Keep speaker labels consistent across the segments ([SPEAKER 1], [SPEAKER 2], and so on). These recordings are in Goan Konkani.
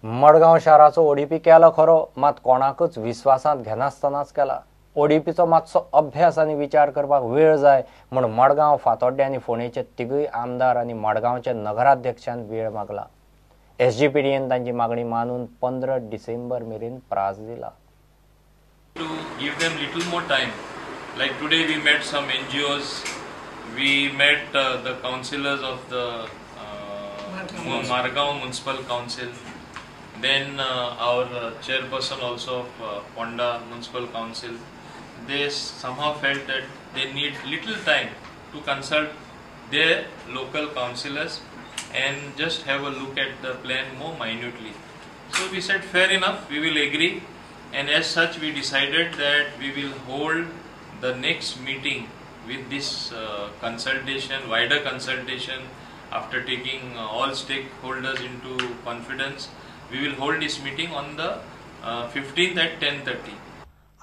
[SPEAKER 1] मडगांव शाराचो ओडीपी केलो खरो, मात कोणाकच विस्वासांत घेनासतनाच केला. ओडीपीचो मातसो अभ्यास आनी विचार करपाक वेळ जाय म्हूण मडगांव, फातोड्डें आनी फोंडेचे तिगूय आमदार आनी मडगांवचे नगराध्यक्षान वेळ मागला. एसजीपीडीएन तांची मागणी मानून 15 डिसेंबर मेरेन प्रास दिला.
[SPEAKER 2] To give them little more time. Like today we met some NGOs, we met the councillors of the Margao Municipal Council, then our chairperson also of Ponda Municipal Council. They somehow felt that they need little time to consult their local councillors and just have a look at the plan more minutely. So we said fair enough, we will agree, and as such we decided that we will hold the next meeting with this consultation, wider consultation, after taking all stakeholders into confidence. We will hold this meeting on the 15th at 10:30.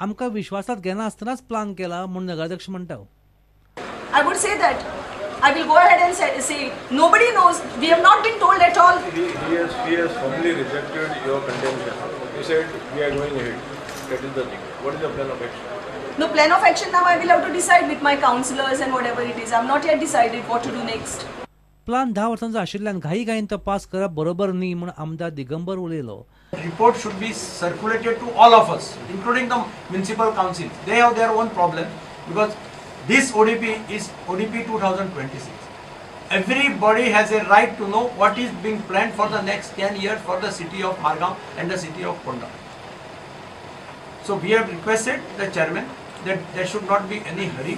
[SPEAKER 3] आमकां विश्वासात घेनासतनाच प्लान केला म्हूण नगराध्यक्ष म्हणटा.
[SPEAKER 4] I would say that I will go ahead and say nobody knows. We have not been told at all.
[SPEAKER 5] He has firmly rejected your contention. He said we are going ahead. That is the thing. What is the plan of action?
[SPEAKER 4] No plan of action now. I will have to decide with my councillors and whatever it is. I have not yet decided what to do next.
[SPEAKER 3] Plan 10 वर्सांचो आशिल्ल्यान घाई घाईन तो पास करप बरोबर न्ही म्हूण आमदार दिगंबर उलयलो.
[SPEAKER 6] Report should be circulated to all of us, including the municipal councils. They have their own problem because this ODP is ODP 2026. Everybody has a right to know what is being planned for the next 10 years for the city of Margao and the city of Ponda. So we have requested the chairman that there should not be any hurry.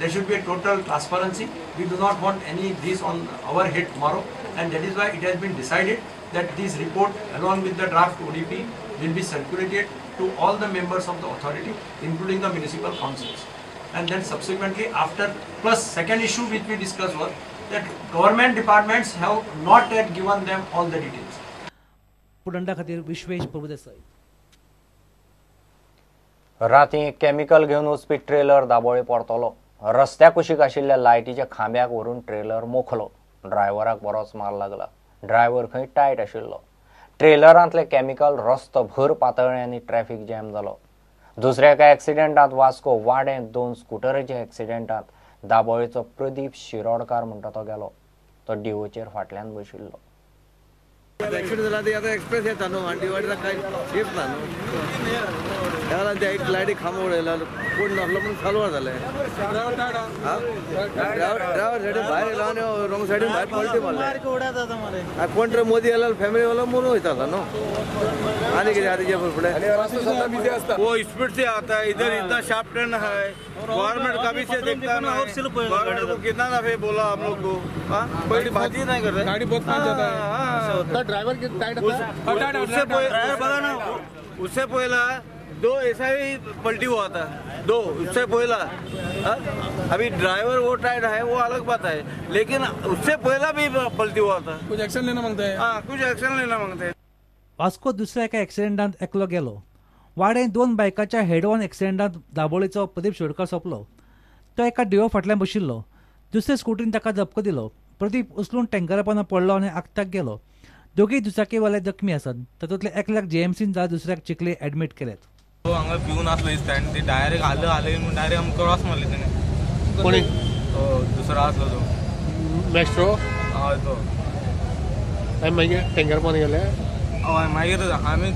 [SPEAKER 6] There should be a total transparency. We do not want any this on our head tomorrow, and that is why it has been decided that this report along with the draft ODP will be circulated to all the members of the authority, including the municipal councils. And then subsequently after, plus second issue which we discussed was that government departments have not yet given them all the details.
[SPEAKER 3] पुडंडा खातीर विश्वेश प्रभुदेसाई.
[SPEAKER 1] राती केमिकल घेवन वचपी ट्रेलर दाबोळे परतलो. रस्त्या कुशीक आशिल्ल्या लायटीच्या खांब्याक व्हरून ट्रेलर मोखलो. ड्रायव्हराक बरोच मार लागला. ड्रायव्हर खंय टायट आशिल्लो. ट्रेलरांतले केमिकल रस्तो भर पातळ्ळें आनी ट्रॅफिक जॅम जालो. दुसऱ्या एका एक्सिडेंटांत वास्को वाडें 2 स्कुटरीच्या एक्सिडेंटांत दाबोळेचो प्रदीप शिरोडकार म्हणटा तो गेलो. तो डिओचेर फाटल्यान बशिल्लो.
[SPEAKER 7] एक्सिडेंट जाला ते आतां एक्सप्रेस येता न्हू आनी डिवायडर कांय सेफ ना न्हू, ताका लागून ते लायटी खांबो उडयला, कोण नासलो म्हणून साल्वार जालें. ड्रायव्हर सायडीन भायर येयलो आनी रोंग सायडीन भायर पलटी मारले. कोण तर मोदी येयलो फॅमिली वालो मरून वयतालो न्हू, आनी कितें आतां तेजे फुडें.
[SPEAKER 8] वो स्पीड से आता है, इधर इतना शार्प टर्न है, गवर्नमेंट कभी से देखता ना, गवर्नमेंट को कितना दफे बोला हम लोग को, कोई बात ही नहीं कर रहे.
[SPEAKER 9] गाड़ी बहुत फास्ट जाता है, ड्राइवर की टाइट
[SPEAKER 8] उससे ड्राइवर बता ना, उससे पहला दो ऐसा ही पलटी हुआ था, दो उससे पहला. अभी ड्राइवर वो टाइट है वो अलग बात है, लेकिन उससे पहला भी पलटी हुआ था.
[SPEAKER 9] कुछ एक्शन लेना मांगते हैं.
[SPEAKER 8] हाँ, कुछ एक्शन लेना मांगते हैं.
[SPEAKER 3] वास्को दुसऱ्या एका एक्सिडेंटांत एकलो गेलो. वाडें 2 बायकाच्या हेड ऑन एक्सिडेंटांत दाबोळेचो प्रदीप शिरोडकर सोंपलो. तो एका डिओ फाटल्यान बशिल्लो. दुसरे स्कुटरीन ताका धपको दिलो. प्रदीप उचलून टँकरा पोंदा पडलो आनी आगताक गेलो. दोगीय दुचाकीवाले जखमी आसात. तातूंतले एकल्याक जीएमसीन जाल्यार दुसऱ्याक चिखले एडमीट केल्यात.
[SPEAKER 10] हांगा पिवन आसलो दिसता आनी ते डायरेक्ट आलं आलं म्हणून डायरेक्ट आमकां क्रॉस मारले तेणे.
[SPEAKER 9] कोणी?
[SPEAKER 10] तो दुसरो आसलो तो
[SPEAKER 9] मेस्ट्रो.
[SPEAKER 10] हय तो.
[SPEAKER 9] आनी मागीर टँकर पोंदा गेले.
[SPEAKER 10] हय मागीर आमी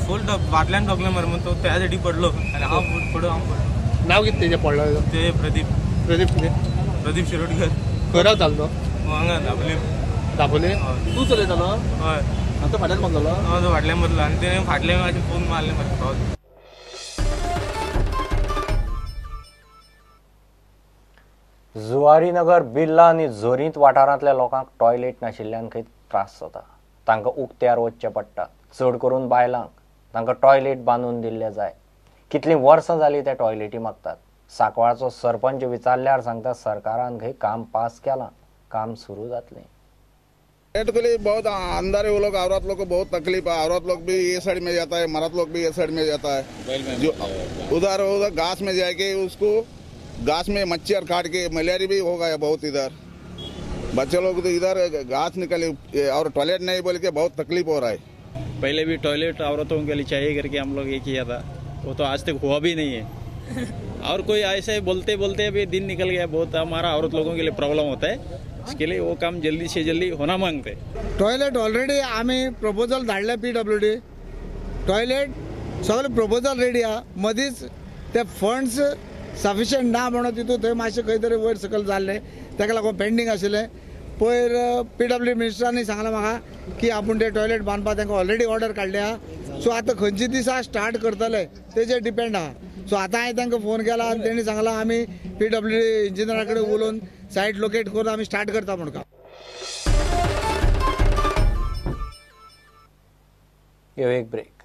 [SPEAKER 10] फूल फाटल्यान ठोकले मरे, म्हणून तो त्या सायडी पडलो आनी हांव फुडें हांव पडलो.
[SPEAKER 9] नांव कितें तेजें पडलो?
[SPEAKER 10] ते प्रदीप.
[SPEAKER 9] प्रदीप कितें?
[SPEAKER 10] प्रदीप शिरोडकर.
[SPEAKER 9] खंय रावतालो तो?
[SPEAKER 10] हांगा दाबोली.
[SPEAKER 9] दाबोली? तूं चलयतालो?
[SPEAKER 10] हय.
[SPEAKER 9] आनी तो फाटल्यान बसलेलो?
[SPEAKER 10] हय तो फाटल्यान बसलो आनी तेणें फाटल्यान मातशें फोन मारलें मरे क्रॉस.
[SPEAKER 1] जुवारीनगर, बिर्ला आनी झोरींत वाठारांतल्या लोकांक टॉयलेट नाशिल्ल्यान खंय त्रास जाता. तांकां उक्त्यार वचचें पडटा, चड करून बायलांक. तांकां टॉयलेट बांदून दिल्लें जाय. कितलीं वर्सां जालीं ते टॉयलेटी मागतात. सांकवाळचो सरपंच विचारल्यार सांगता सरकारान खंय काम पास केलां, काम सुरू जातलें.
[SPEAKER 11] टॉयलेट के लिए बहुत अंदर है वो लोग, औरत लोग को बहुत तकलीफ है. औरत लोग भी ये साइड में जाता है, मर्द लोग भी ये साइड में जाता है. जो उधर उधर घास में जाके उसको घास में मच्छर काट के मलेरिया भी हो गया बहुत. इधर बच्चे लोग तो इधर घास निकले और टॉयलेट नहीं बोल के बहुत तकलीफ हो रहा है.
[SPEAKER 12] पहले भी टॉयलेट औरतों के लिए चाहिए करके हम लोग ये किया था, वो तो आज तक हुआ भी नहीं है। और कोई ऐसे बोलते बोलते अभी दिन निकल गया। बहुत हमारा औरत लोगों के लिए प्रॉब्लम होता है, इसके लिए वो काम जल्दी से जल्दी होना मांगते।
[SPEAKER 13] टॉयलेट ऑलरेडी आमी प्रपोजल धाडले पीडब्ल्यूडी, टॉयलेट सगळे प्रपोजल रेडी आहा, मदींच ते फंड्स सफिशियंट ना म्हणून तितून थंय मातशें खंय तरी वयर सकयल जाल्लें, ताका लागून पेंडींग आशिल्लें। पयर पीडब्ल्यू मिनिस्टरांनी सांगलां म्हाका की आपूण ते टॉयलेट बांदपाक तांकां ऑलरेडी ऑर्डर काडल्या आहा। सो आतां खंयचे दिसा स्टार्ट करतले तेजेर डिपेंड आहा। सो आतां हांवें तांकां फोन केला आनी तेणी सांगलां आमी पीडब्ल्यू डी इंजिनियरा कडेन उलोवन सायट लोकेट करून आमी स्टार्ट करता म्हूण काम।
[SPEAKER 1] एक ब्रेक।